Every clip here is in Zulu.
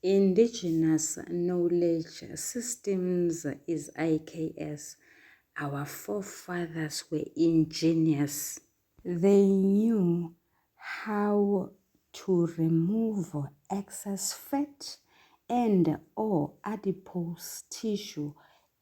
Indigenous Knowledge Systems is IKS. Our forefathers were ingenious. They knew how to remove excess fat and or adipose tissue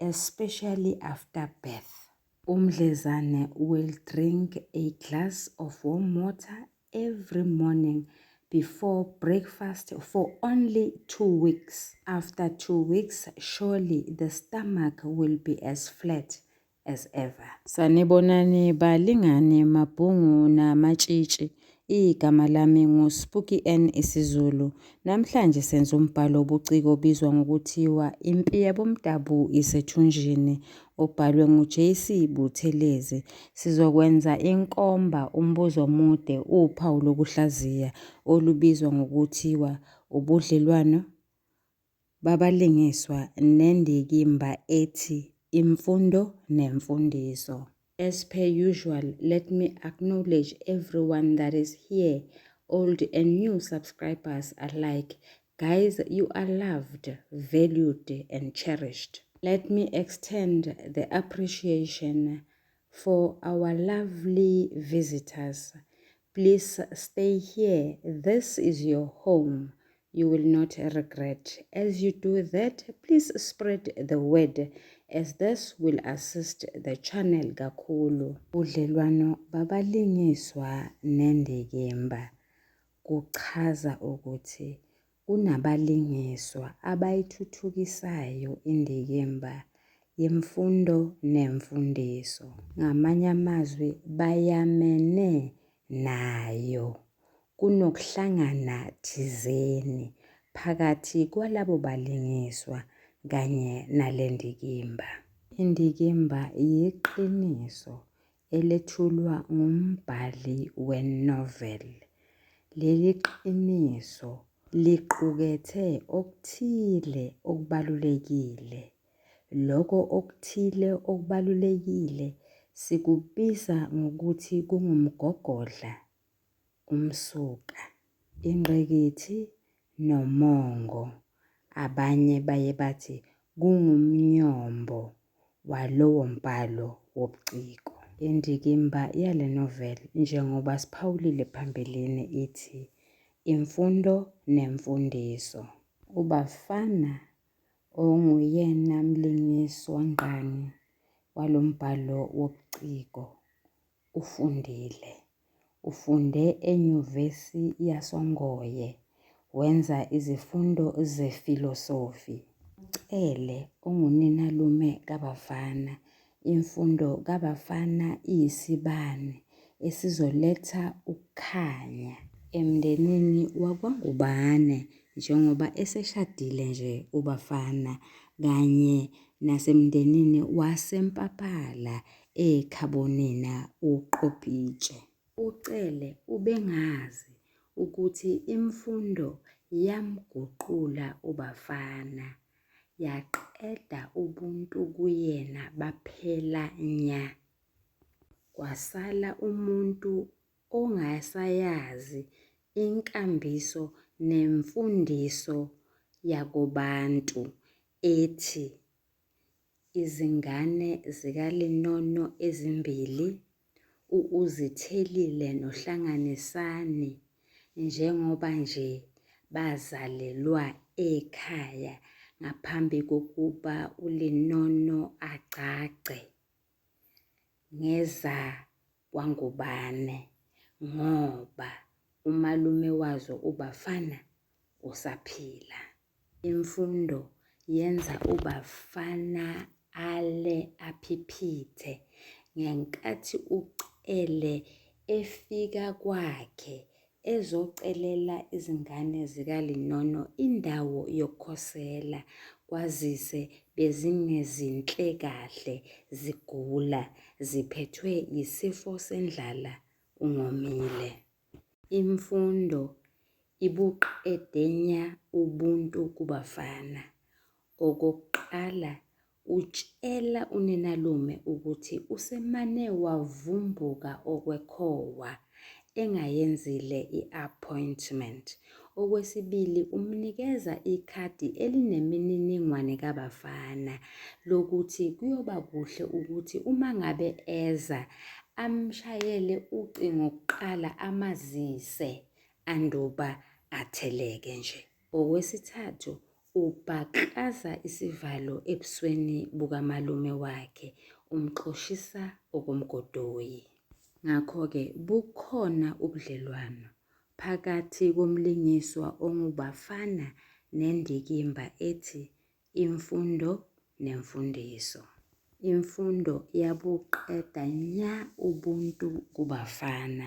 especially after birth. Umdlezane will drink a glass of warm water every morning before breakfast for only 2 weeks. After 2 weeks, surely the stomach will be as flat as ever. Sanibonani balingani mabhungu namatshitshi. Igama lami nguSpooky N isiZulu. Namhlanje senza umbhalo wobuciko obizwa ngokuthiwa Impi Yabomdabu Isethunjini obhalwe nguJC Buthelezi. Sizokwenza inkomba umbuzo omude uphawu lokuhlaziya olubizwa ngokuthiwa ubudlelwano babalingiswa nendikimba ethi imfundo nemfundiso. As per usual, let me acknowledge everyone that is here, old and new subscribers alike. Guys, you are loved, valued, and cherished. Let me extend the appreciation for our lovely visitors. Please stay here. This is your home. You will not regret. As you do that, please spread the word as this will assist the channel kakhulu. Budlelwano babalingiswa nendikimba kuchaza ukuthi kunabalingiswa abayithuthukisayo indikimba yemfundo nemfundiso. Ngamanye amazwi bayamene nayo. Kunokuhlangana thizeni phakathi kwalabo balingiswa kanye nale ndikimba. Indikimba yiqiniso elethulwa ngumbhali we-novel. Leli qiniso liqukethe okuthile okubalulekile. Lokho okuthile okubalulekile sikubiza ngokuthi kungumgogodla, umsuka, ingqikithi nomongo. Abanye baye bathi kungumnyombo walowo mbhalo wobuciko. Indikimba yale novel njengoba siphawulile phambilini ithi imfundo nemfundiso. UBafana onguyena mlingiswa ngqangi walo mbhalo wobuciko ufundile. Ufunde eNyuvesi yasoNgoye wenza izifundo zefilosofi. UCele onguninalume kaBafana. Imfundo kaBafana iyisibani esizoletha ukukhanya emndenini wakwaNgubane njengoba eseshadile nje uBafana kanye nasemndenini waseMpapala ekhabonina uQopitshe. UCele ubengazi ukuthi imfundo yamguqula uBafana, yaqeda ubuntu kuyena baphela nya. Kwasala umuntu ongasayazi inkambiso nemfundiso yakobantu ethi izingane zikaLinono ezimbili, u-Uzithelile noHlanganisani njengoba nje bazalelwa ekhaya ngaphambi kokuba uLinono agcagce ngezakwaNgubane ngoba umalume wazo uBafana usaphila. Imfundo yenza uBafana ale aphiphithe ngenkathi uCele efika kwakhe ezocelela izingane zikaLinono indawo yokukhosela kwazise bezingezinhle kahle zigula ziphethwe yisifo sendlala ungomile. Imfundo ibuqede nya ubuntu kuBafana. Okokuqala utshela uninalume ukuthi usemane wavumbuka okwekhowa engayenzile i-appointment. Okwesibili, umnikeza ikhadi elinemininingwane kaBafana lokuthi kuyoba kuhle ukuthi uma ngabe eza amshayele ucingo kuqala amazise anduba atheleke nje. Okwesithathu, ubhaklaza isivalo ebusweni bukamalume wakhe, umxoshisa okomgodoyi. Ngakho-ke bukhona ubudlelwano phakathi komlingiswa onguBafana nendikimba ethi imfundo nemfundiso. Imfundo yabuqeda nya ubuntu kuBafana,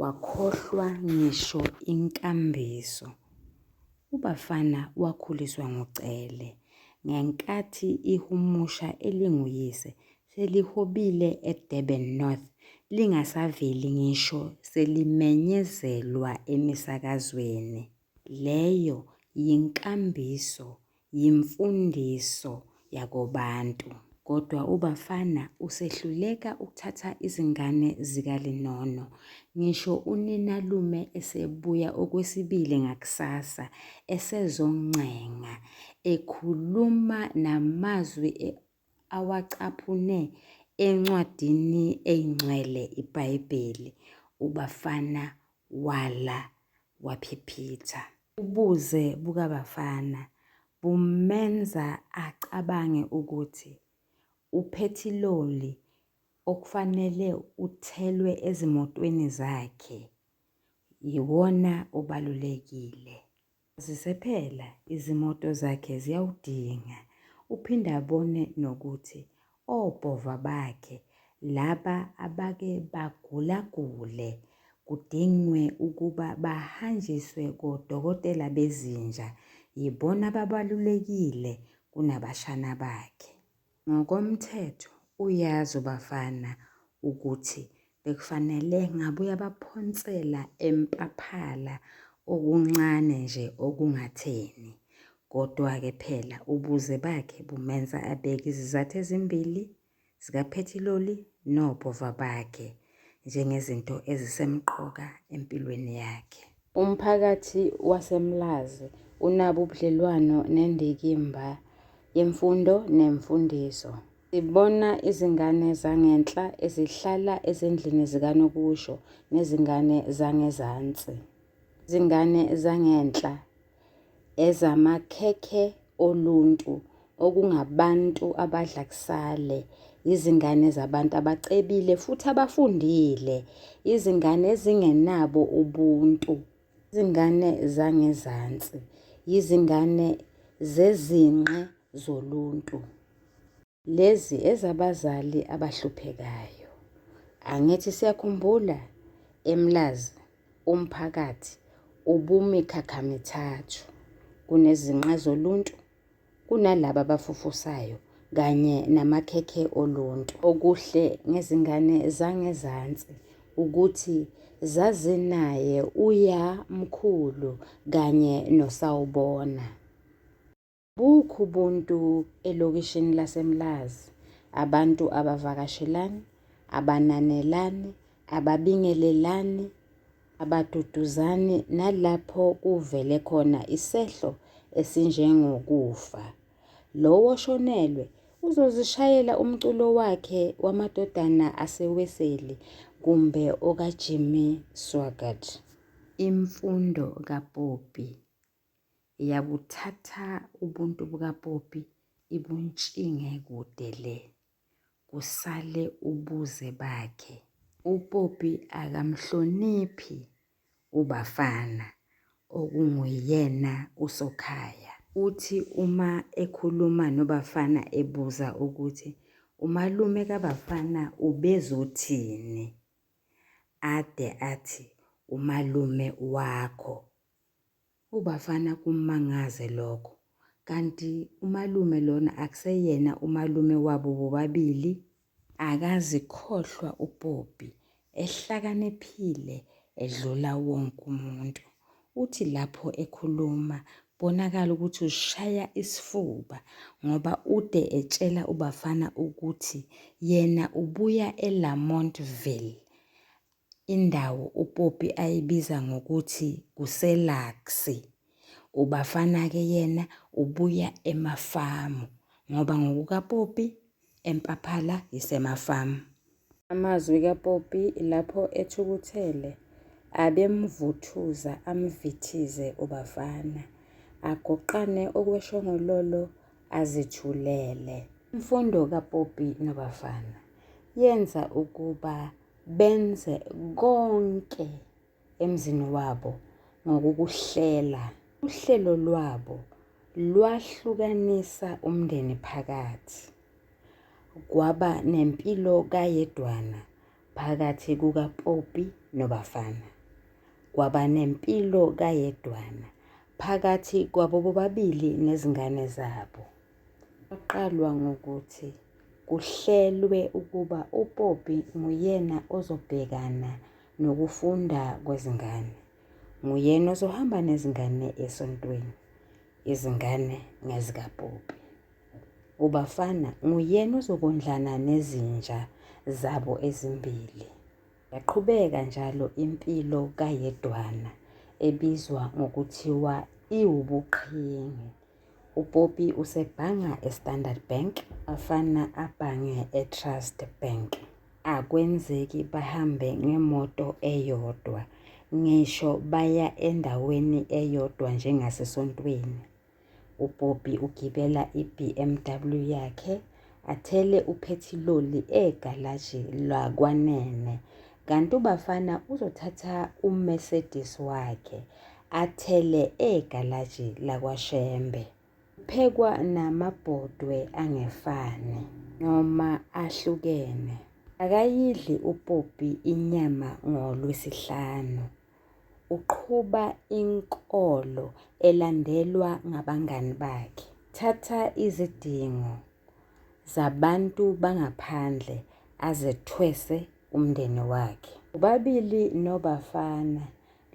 wakhohlwa ngisho inkambiso. UBafana wakhuliswa nguCele ngenkathi ihumusha elinguyise selihobile eDurban North lingasaveli ngisho selimenyezelwa emisakazweni. Leyo yinkambiso, yimfundiso yakobantu. Kodwa uBafana usehluleka ukuthatha izingane zikaLinono. Ngisho uninalume esebuya okwesibili ngakusasa esezoncenga, ekhuluma namazwi awacaphune encwadini eyingcwele iBhayibheli, uBafana wala waphiphitha. Ubuze bukaBafana bumenza acabange ukuthi uphethiloli okufanele uthelwe ezimotweni zakhe yiwona obalulekile. Kwazise phela izimoto zakhe ziyawudinga. Uphinde abone nokuthi obhova bakhe laba abake bagulagule kudingwe ukuba bahanjiswe kodokotela bezinja yibona ababalulekile kunabashana bakhe. Ngokomthetho uyazi uBafana ukuthi bekufanele ngabe uyabaphonsela empaphala okuncane nje okungatheni. Kodwa-ke phela ubuze bakhe bumenza abeke izizathu ezimbili zikaphethiloli nobhova bakhe njengezinto ezisemqoka empilweni yakhe. Umphakathi waseMlazi unabo ubudlelwano nendikimba yemfundo nemfundiso. Sibona izingane zangenhla ezihlala ezindlini zikanokusho nezingane zangezansi. Izingane zangenhla ezamakhekhe oluntu okungabantu abadla kusale, izingane zabantu abacebile futhi abafundile, izingane ezingenabo ubuntu. Izingane zangezansi yizingane zezinqe zoluntu. Lezi ezabazali abahluphekayo. Angithi siyakhumbula eMlazi umphakathi ubumikhakhaamithathu, kunezinqe zoluntu, kunalaba abafufusayo kanye namakhekhe oluntu. Okuhle ngezingane zangezansi ukuthi zazinaye uYa mkhulu kanye noSawubona. Abukho ubuntu elokishini laseMlazi. Abantu abavakashelani, abananelani, ababingelelani, abaduduzani nalapho kuvele khona isehlo esinjengokufa. Lowo oshonelwe uzozishayela umculo wakhe waMadodana aseWeseli kumbe okaJimmy Swaggart. Imfundo kaPoppy Yabuthatha ubuntu bukaPoppy ibuntshinge kude le, kusale ubuze bakhe. UPoppy akamhloniphi uBafana okunguyena uSokhaya. Uthi uma ekhuluma noBafana ebuza ukuthi umalume kaBafana ubezothini, ade athi umalume wakho. UBafana kummangaze lokho. Kanti umalume lona akuseyena umalume wabo bobabili? Akazikhohlwa uPoppy, ehlakaniphile edlula wonke umuntu. Uthi lapho ekhuluma kubonakala ukuthi ushaya isifuba ngoba ude etshela uBafana ukuthi yena ubuya eLamontville indawo uPoppy ayibiza ngokuthi kuseLaxy. UBafana-ke yena ubuya emafamu ngoba ngokukaPoppy eMpaphala yisemafamu. Amazwi kaPoppy lapho ethukuthele abemvuthuza amvithize uBafana, agoqane okweshongololo azithulele. Imfundo kaPoppy noBafana yenza ukuba benze konke emzini wabo ngokukuhlela. Uhlelo lwabo lwahlukanisa umndeni phakathi. Kwaba nempilo kayedwana phakathi kukaPoppy noBafana. Kwaba nempilo kayedwana phakathi kwabo bobabili nezingane zabo. Kwaqalwa ngokuthi kuhlelwe ukuba uPoppy nguyena ozobhekana nokufunda kwezingane. Nguyena ozohamba nezingane esontweni. Izingane ngezikaPoppy. UBafana nguyena ozokondlana nezinja zabo ezimbili. Yaqhubeka njalo impilo kayedwana ebizwa ngokuthiwa iwubuqhingi. UPoppy usebhanga eStandard Bank, Bafana abhange eTrust Bank. Akwenzeki bahambe ngemoto eyodwa ngisho baya endaweni eyodwa njengasesontweni. UPoppy ugibela i-BMW yakhe athele uphethiloli egalaji lakwaNene kanti uBafana uzothatha uMercedes wakhe athele egalaji lakwaShembe. Kuphekwa namabhodwe angefani noma ahlukene. Akayidli uPoppy inyama ngoLwesihlanu. Uqhuba inkolo elandelwa ngabangani bakhe. Thatha izidingo zabantu bangaphandle azethwese umndeni wakhe. Bobabili noBafana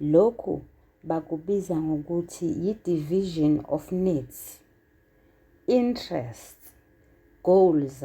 lokhu bakubiza ngokuthi yi-division of needs, interests, goals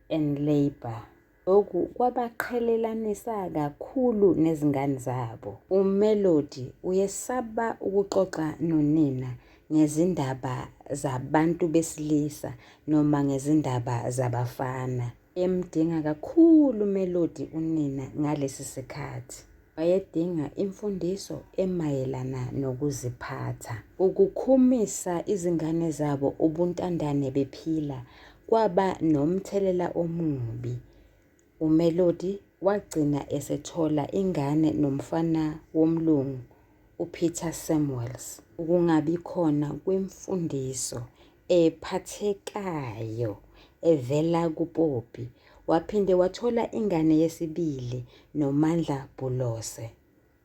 and labour. Lokhu kwabaqhelelanisa kakhulu nezingane zabo. UMelody uyesaba ukuxoxa nonina ngezindaba zabantu besilisa noma ngezindaba zabafana. Emdinga kakhulu uMelody unina ngalesi sikhathi. Wayedinga imfundiso emayelana nokuziphatha. Ukukhumisa izingane zabo ubuntandane bephila kwaba nomthelela omubi. UMelody wagcina esethola ingane nomfana womlungu uPeter Samuels. Ukungabi khona kwemfundiso ephathekayo evela kuPoppy waphinde wathola ingane yesibili noMandla Bhulose.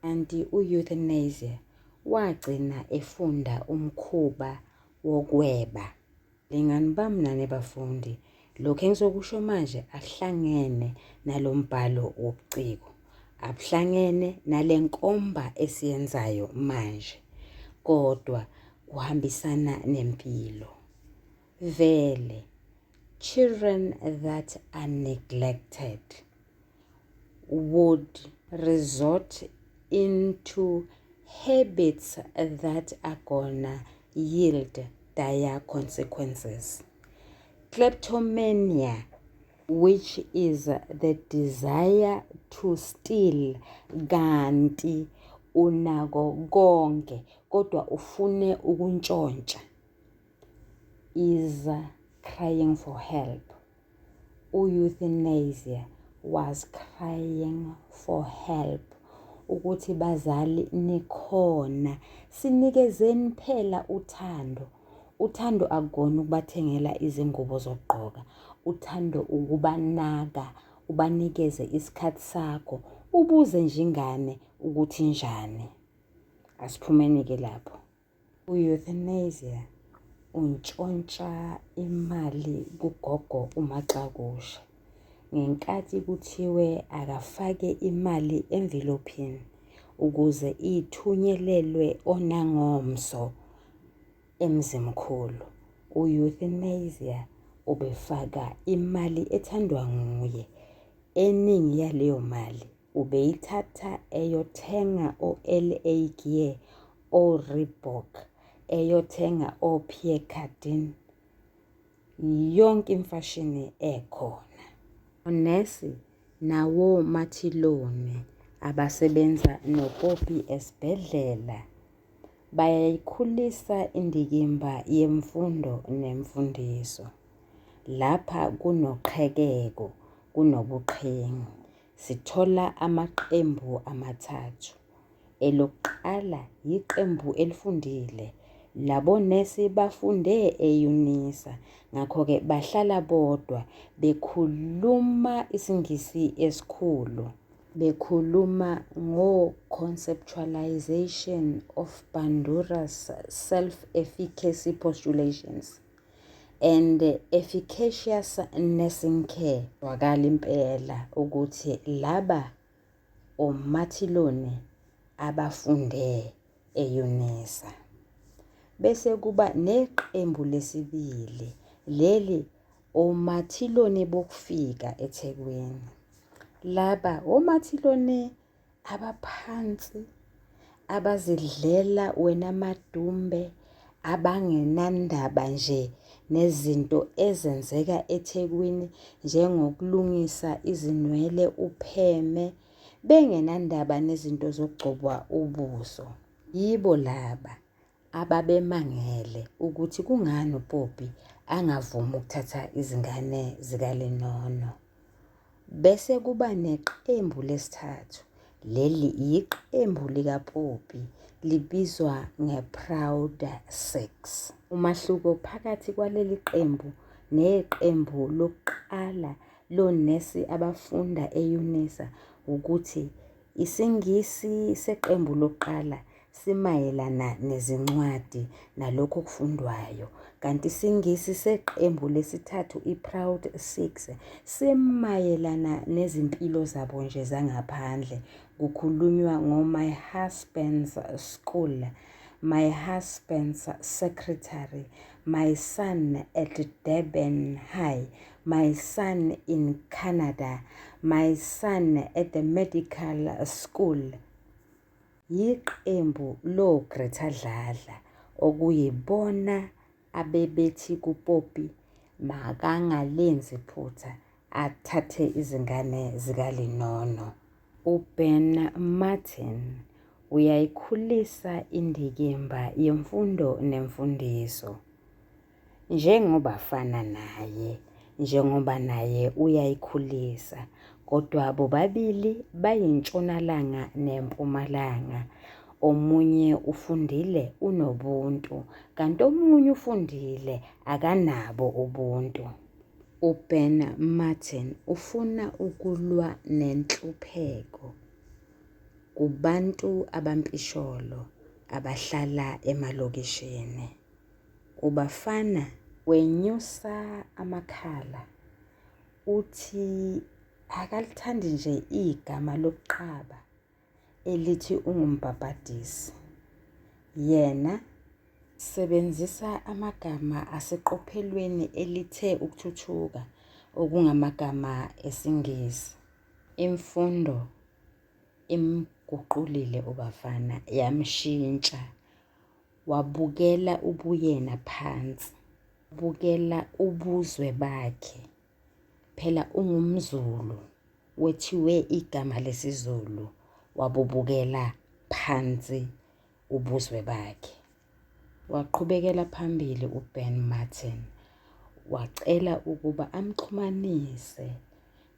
Kanti u-Euthanasia wagcina efunda umkhuba wokweba. Lingani bami nani bafundi, lokhu engizokusho manje akuhlangene nalo mbhalo wobuciko, akuhlangene nale nkomba esiyenzayo manje, kodwa kuhambisana nempilo. Vele, children that are neglected would resort into habits that are gonna yield dire consequences. Kleptomania, which is the desire to steal kanti unako konke kodwa ufune ukuntshontsha, is crying for help. U-Euthanasia was crying for help ukuthi bazali nikhona, sinikezeni phela uthando. Uthando akukona ukubathengela izingubo zokugqoka, uthando ukubanaka, ubanikeze isikhathi sakho, ubuze nje ingane ukuthi injani. Asiphumeni-ke lapho. U-Euthanasia untshontsha imali kugogo uMaxakusha ngenkathi kuthiwe akafake imali emvilophini ukuze ithunyelelwe onangomso emzimkhulu. U-Euthanasia ubefaka imali ethandwa nguye. Eningi yaleyo mali ubeyithatha eyothenga o-LA Gear, o-Reebok. eyothenga o-Pierre Cardin, yonke imfashini ekhona. Onesi nawomathiloni abasebenza noPoppy esibhedlela bayayikhulisa indikimba yemfundo nemfundiso. Lapha kunoqhekeko, kunobuqhingi. Sithola amaqembu amathathu. Elokuqala yiqembu elifundile. Labo nesi bafunde e-UNISA, ngakho-ke bahlala bodwa bekhuluma isiNgisi esikhulu. Bekhuluma ngo-conceptualization of Bandura's self-efficacy postulations and efficacious nursing care. Zwakala impela ukuthi laba omathiloni abafunde e-UNISA. Bese kuba neqembu lesibili, leli omathiloni bokufika eThekwini. Laba omathiloni abaphansi abazidlela wena madumbe abangenandaba nje nezinto ezenzeka eThekwini njengokulungisa izinwele upheme bengenandaba nezinto zokugcobwa ubuso. Yibo laba ababemangele ukuthi kungani uPoppy angavumi ukuthatha izingane zikaLinono. Bese kuba neqembu lesithathu. Leli yiqembu likaPoppy libizwa ngeProud Six. Umahluko phakathi kwaleli qembu neqembu lokuqala lonesi abafunda e-UNISA ukuthi isiNgisi seqembu lokuqala simayelana nezincwadi nalokhu okufundwayo, kanti isiNgisi seqembu lesithathu i-Proud Six simayelana nezimpilo zabo nje zangaphandle. Kukhulunywa ngo-my husband's school, my husband's secretary, my son at Durban High, my son in Canada, my son at the medical school. Yiqembu loGreta Dladla okuyibona abebethi kuPoppy makangalenzi iphutha athathe izingane zikaLinono. UBen Martin uyayikhulisa indikimba yemfundo nemfundiso. Njengoba fana naye, njengoba naye uyayikhulisa, kodwa bobabili bayintshonalanga nempumalanga. Omunye ufundile unobuntu, kanti omunye ufundile akanabo ubuntu. UBen Martin ufuna ukulwa nenhlupheko kubantu abampisholo abahlala emalokishini. UBafana wenyusa amakhala uthi akalithandi nje igama lokuqaba elithi ungumbhabhadisi. Yena sebenzisa amagama aseqophelweni elithe ukuthuthuka okungamagama esiNgisi. Imfundo imguqulile uBafana yamshintsha wabukela ubuyena phansi, bukela ubuzwe bakhe. Phela ungumZulu, wethiwe igama lesiZulu, wabubukela phansi ubuzwe bakhe. Waqhubekela phambili uBen Martin wacela ukuba amxhumanise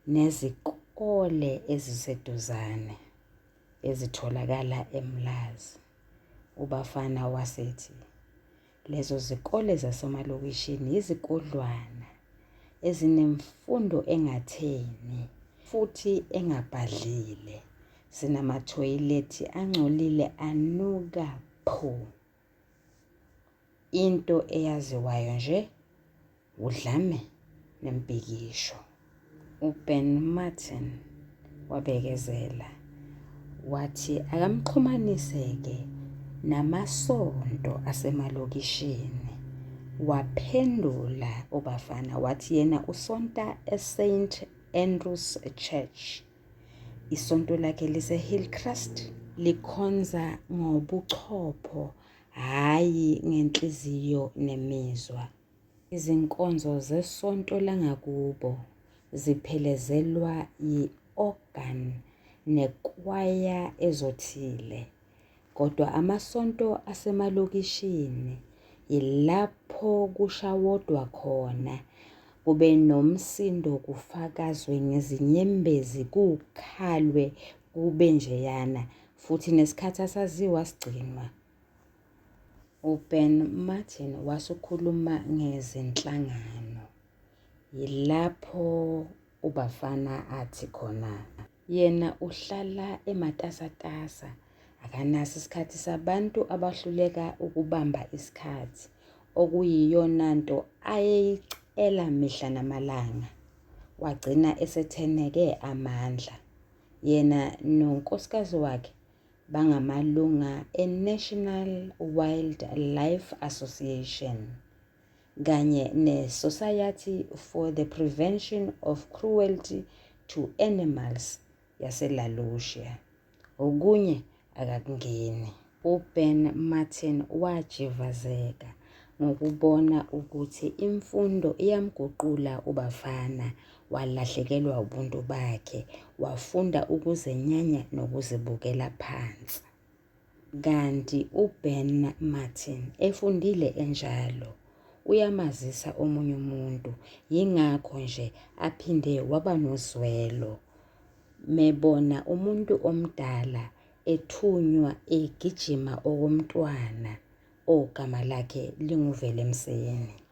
nezikole eziseduzane ezitholakala eMlazi. UBafana wasethi lezo zikole zasemalokishini yizikodlwana ezinemfundo engatheni futhi engabhadlile, zinamathoyilethi angcolile anuka phu. Into eyaziwayo nje udlame nembhikisho. UBen Martin wabekezela wathi akamxhumanise-ke namasonto asemalokishini. Waphendula uBafana wathi yena usonta eSt Andrews Church. Isonto lakhe lise-Hillcrest, likhonza ngobuchopho. hhayi ngenhliziyo nemizwa. Izinkonzo zesonto langakubo ziphelezelwa yi-organ nekwaya ezothile. Kodwa amasonto asemalokishini yilapho kushawodwa khona, kube nomsindo kufakazwe ngezinyembezi kukhalwe kube njeyana futhi nesikhathi asaziwa sigcinwa. UBen Martin wasukhuluma ngezinhlangano. Yilapho uBafana athi khona yena uhlala ematasatasa, akanaso isikhathi sabantu abahluleka ukubamba isikhathi, okuyiyona nto ayeyicela mihla namalanga. Wagcina esetheneke amandla. Yena nonkosikazi wakhe bangamalunga e-National Wildlife Association kanye ne-Society for the Prevention of Cruelty to Animals yaseLa Lucia. Okunye akakungeni. UBen Martin wajivazeka ngokubona ukuthi imfundo iyamguqula uBafana, walahlekelwa ubuntu bakhe, wafunda ukuzenyanya nokuzibukela phansi. Kanti uBen Martin efundile enjalo, uyamazisa omunye umuntu, yingakho nje aphinde waba nozwelo mebona umuntu omdala ethunywa egijima okomntwana ogama lakhe linguVelemseni.